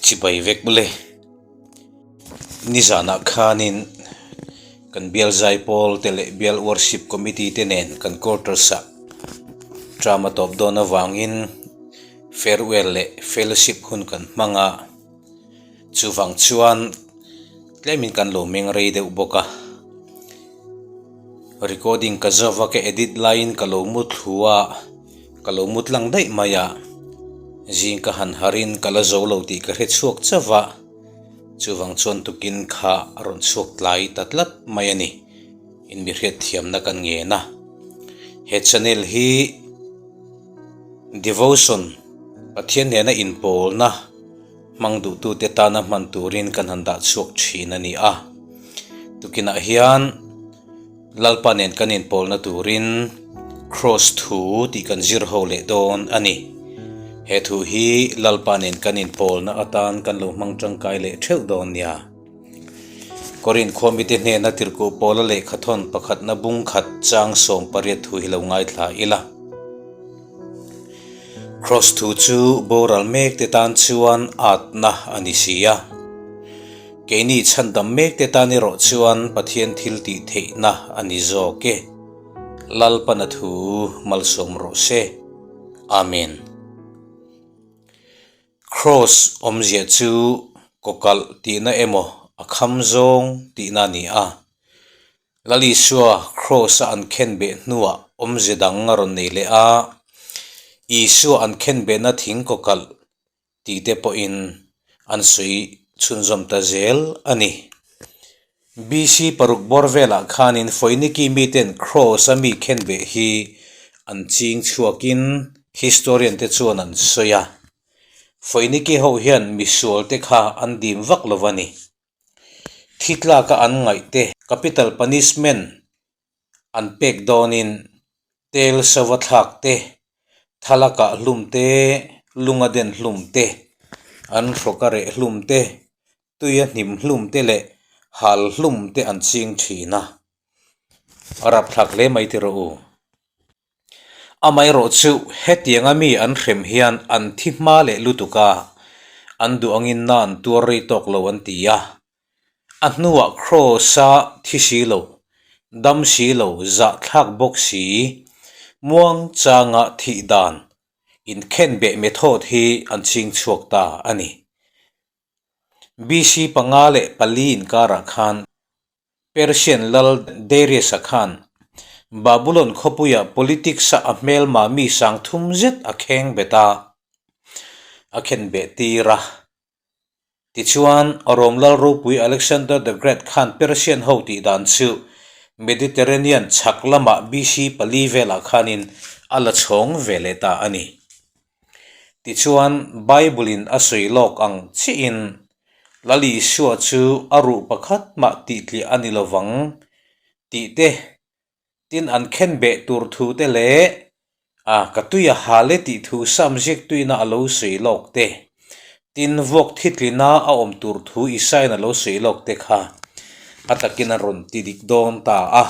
Chibai vek bawle. Nizanah khanin kan bial zaipawl te leh bial worship committee te nen kan quarters ah term a tawp dawn avangin farewell leh fellowship hun kan hmang a, chuvang chuan tlemin kan lo meng rei deuh bawk a. Recording ka zova ka edit laiin ka lo mu thlu a, ka lo mu tlang daih mai a, zing ka han harin ka la zo lo tih ka hre chhuak chauh va, chuvang chuan tukin kha a rawn chhuak tlai ta tlat mai a ni, in mi hriat thiamna kan ngen a. He channel hi Devotion, Pathian nena inpawlna hmang duhtute tana hman turin kan han dah chhuak thin a ni a. Tukinah hian Lalpa nen kan inpawlna turin Kraws thu tih kan zir ho leh dawn a ni. He thu hi Lalpa nen kan inpawlna atan kan lo hmang tangkai leh theuh dawn nia. Korin khua mite hnena tirhkuh pawla lehkhathawn pakhatna bung khat chang 18 thu hi lo ngaithla ila. Kraws thu chu boral mek te tan chuan atna a ni si a. Keini chhandam mek te tan erawh chuan Pathian thil tih theihna a ni zawk e. Lalpana thu malsawm rawh se. Amen. Kraws awmzia chu kawkalh tihna emaw a kham zawng tihna a ni a. Lal Isua Kraws-a an khenbeh hnuah awmze dang a rawn nei leh a, Isua an khenbehna thing kawkalh tih te pawhin an sawi chhunzawm ta zel a ni. BC paruk bawr velah khanin Foiniki miten Kraws-a mi khenbeh hi an ching chhuakin historian te chuan an sawi a. Foiniki ho hian misual te kha an dim vak lo a ni. Thi tlaka an ngaih te capital punishment an pek dawnin tel sava thlak te, thala kah hlum te, lunga den hlum te, an hrawka reh hlum te, tuia hnim hlum te leh hal hlum te an ching thin a. A rapthlak hle mai ti rawh u. Amaherawh chu hetianga mi an hrem hian an thi hma leh lutuk a, an duh angin na an tuar rei tawk lo an ti a. A hnuah Kraws-a thi si lo, dam si lo, zahthlak bawk si, muang changa thih dan inkhenbeh method hi an ching chhuak ta a ni. BC 5 leh 4 inkarah khan Persian lal Darius-a khan Babulon khawpuia politics-a a hmelma mi 3000 zet a kheng bet a, a khen beh tir a. Tichuan, Rom lal ropui Alexander the Great khan Persian ho tih dan chu Mediterranean chhak lamah BC 4 velah khanin a la chhawng ve leh ta a ni. Tichuan, Bible-in a sawi lawk ang chiahin Lal Isua chu a ruh pakhat mah tihtliah a ni lovang tih te, tin an khen beh tur thu te leh a ka tui a hal e tih thu Sam ziaktuina a lo sawi lawk te, tin vuak thitlina a awm tur thu Isaiah-in a lo sawi lawk te kha a takin a rawn ti dik dawn ta a.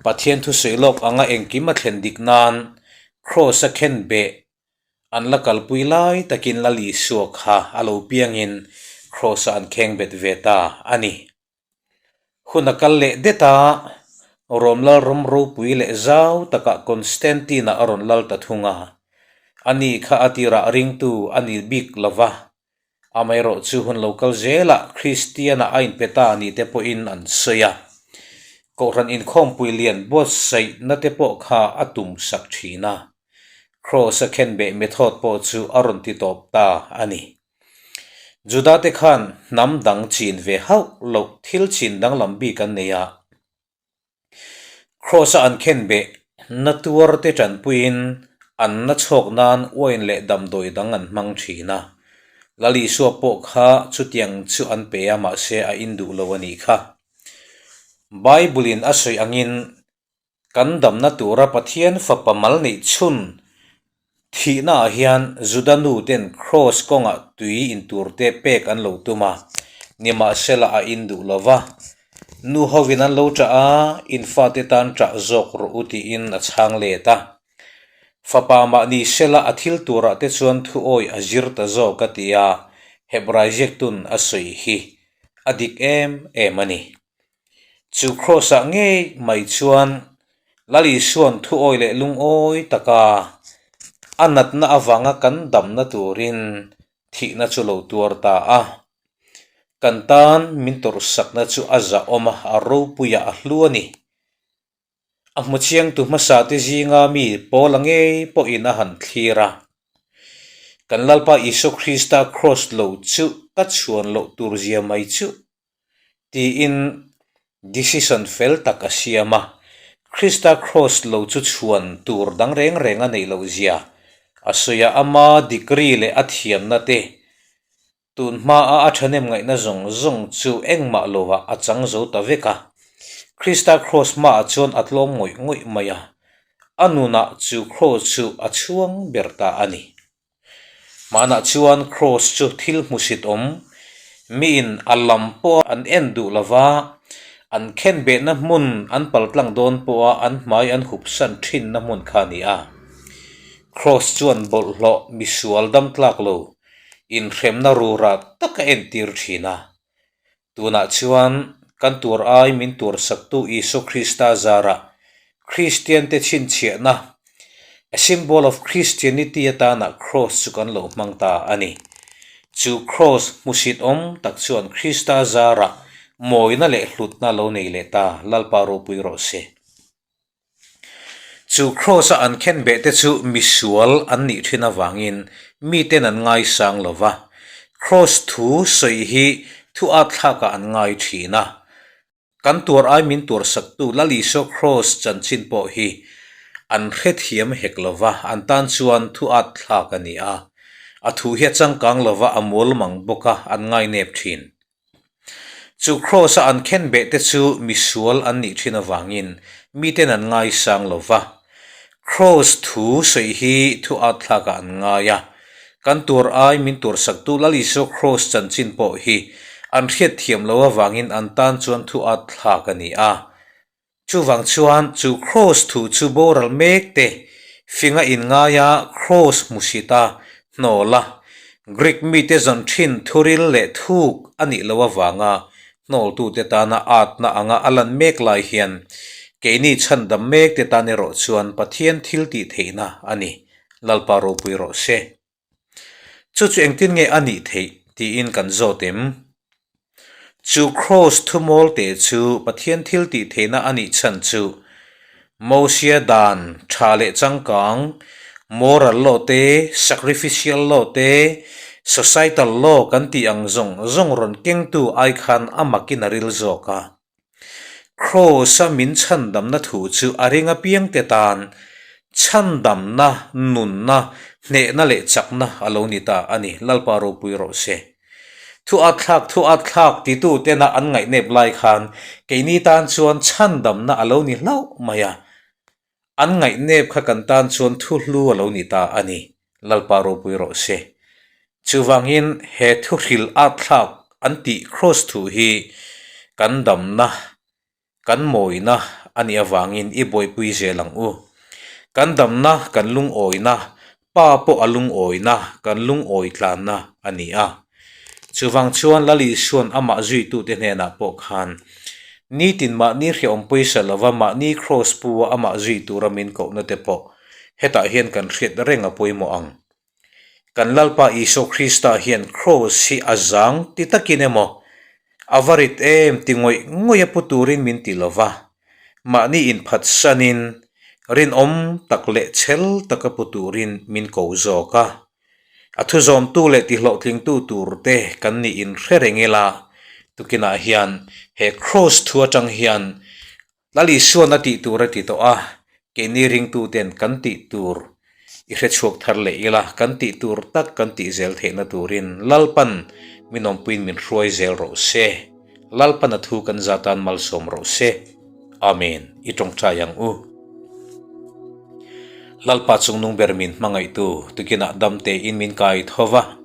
Pathian thu sawi lawk anga engkim a thlen dik nan Kraws-a khen beh An la kalpui lai takin Lal Isua kha a lo piangin Kraws-ah an kheng bet ve ta a ni. Hun a kal leh det a, Rom lal ram ropui leh zau takah Constantine-a a rawn lal ta thung a. Ani kha a tirah ringtu a ni bik lo va, amaherawh chu hun lo kal zelah Kristian-a a inpe ta ni te pawhin an sawi a. Kohhran inkhawmpui lian buatsaihna te pawh kha a tum sak thin a. Kraws-a khenbeh method pawh chu a rawn ti tawp ta a ni. Juda-te khan hnam dang chin ve hauh loh thil chin danglam bik an nei a. Kraws-a an khenbeh na tuar te tanpuiin an na chhawk nan wine leh damdawi dang an hmang thin a. Lal Isua pawh kha chutiang chu an pe a mahse a induh lo a nih kha. Bible-in a sawi angin Kan damna tura Pathian fapa mal neih chhun thihnaah hian Juda nu ten kraws kawngah tui in tur te pek an lo tum a, nimahsela a in duh lo va. Nu hovin an lo ṭah a, in fate tan ṭah zawk rawh u tiin a chhang let a. Fapa mahni sela a thil turah te chuan thu awi a zir ta zawk a tia Hebrai ziaktun a sawi hi a dik em em a ni. Chu Kraws-ah ngei mai chuan Lal Isua'n thu awi leh lungawi taka a natna avanga kan damna turin thihna chu lo tuar ta a. Kan tan min tawrhsakna chu a zahawm a, a ropui a, a hlu a ni. A hmu chiangtu hmasa te zinga mi Paula ngei pawhin a han thlir a. Kan Lalpa Isua Krista kraws lo chu ka chhuan loh tur zia mai chu tiin decision fel tak a siam a. Krista kraws lo chu chhuan tur dang reng reng a neih loh zia a sawi a, ama degree leh a thiamna te Tun hmaa a thahnem ngaihna zawng zawng chu engmah lovah a chang zo ta vek a. Krista kraws hmaah chuan a tlawm ngawih ngawih mai a, a nunah chu kraws chu a chhuang ber ta a ni. Hmanah chuan kraws chu thil hmusit awm, miin a lam pawh an en duh lova, an khenbehna hmun an paltlang dawn pawha an hmai an hupsan thinna hmun kha a ni a. Kraws chuan bawlhhlawh misual dam tlak lo inhremna rura tak a entir thin a. Tunah chuan kan tur ai min tursaktu Isua Krista zarah Kristiante chhinchhiahna, a symbol of Christianity atana Kraws chu kan lo hmang ta a ni. Chu Kraws hmusit awm tak chuan Krista zarah mawina leh hlutna lo nei leh ta Lalpa ropui rawh se. Chu Kraws-a an khenbeh te chu misual an nih thin avangin miten an ngaisang lo va, Kraws thu sawi hi thu atthlakah an ngai thin a. Kan tuar ai min tuarsaktu Lal Isua Kraws chanchin pawh hi an hrethiam hek lo va, an tan chuan thu atthlak a ni a. A thu hi a changkang lo va, a mual mang bawk a, an ngainep thin. Chu Kraws-a an khenbeh te chu misual an nih thin avangin miten an ngaisang lo va. Kraws thu sawi hi thu atthlakah an ngai a. Kan tur ai min tursaktu Lal Isua Kraws chanchin pawh hi an hriatthiam lo avangin an tan chuan thu atthlak a ni a. Chuvang chuan chu Kraws thu chu boral mek te finga inngaia Kraws hmusit a hnawl a, Greek mite zawn thin thuril leh thuk a nih loh avanga hnawltute tana atna anga a lan mek lai hian keini chhandam mek te tan erawh chuan Pathian thil tih theihna a ni. Lalpa ropui rawh se. Chu chu engtin nge a nih theih tiin kan zawt em? Chu kraws thumawl teh chu Pathian thil tih theihna a nih chhan chu Mosia dan tha leh changkang, moral law te, sacrificial law te, societal law kan tih ang zawng zawng rawn kengtu ai khan a makin a ril zawk a. Kraws-a min chhandamna thu chu a ring apiangte tan chhandamna, nunna, hnehna leh chakna a lo ni ta a ni. Lalpa ropui rawh se. Thu atthlak, thu atthlak titu tena an ngaihnep lai khan keini tan chuan chhandamna a lo ni hlauh mai a. An ngaihnep kha kan tan chuan thu hlu a lo ni ta a ni, Lalpa ropui rawh se. Chuvangin he thu hrilh atthlak an tih kraws thu hi kan damna, kan mawina a nih avangin i buaipui zel ang u. Kan damna, kan lungawina, Pa pawh a lungawina, kan lungawi tlanna a ni a. Chuvang chuan Lal Isua'n amah zuitute hnenah pawh khan, Nitin mahni hriawm pawisa lova mahni kraws pu-a amah zui tura min kohna te pawh hetah hian kan hriat reng a pawimawh ang. Kan Lalpa Isua Krista hian kraws hi a zang ti takin emaw, a va rit em ti ngawih ngawih a pu turin min ti lova, mahni inphatsanin rinawm tak leh chhel taka pu turin min ko zawk a. A thuzawmtu leh tihlawhtlingtu turte kan nih inhre reng ila, tukinah hian he kraws thu atang hian Lal Isuan a tih tur a ti tawh a, keini ringtuten kan tih tur i hrechhuak thar leh ila, kan tih tur tak kan tih zel theihna turin Lalpan min awmpuiin min hruai zel rawh se. Lalpan a thu kan za tan malsawm rawh se. Amen. I tawngtai ang u. Lalpa chungnung ber min hmangaihtu tukinah damte in min kai tho va.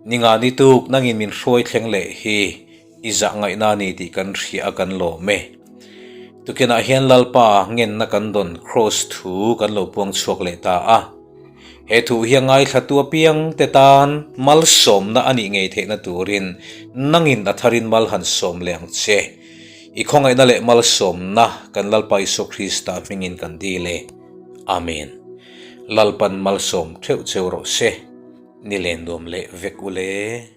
Ninga ni tuk nangin min hruai thleng leh hi i zah ngaihna a ni tih kan hria a kan lawm e. Tukinah hian Lalpa ngenna kan dawn Kraws thu kan lo puang chhuak leh ta a. He thu hi a ngaithlatu apiangte tan malsawmna a nih ngei theihna turin nangin a tharin mal han sawm leh ang che. I khawngaihna leh malsawmna kan Lalpa Isua Krista hmingin kan dil e. Amen. Lalpan malsawm theuh cheu rawh se. Ni len nuam leh vek u le.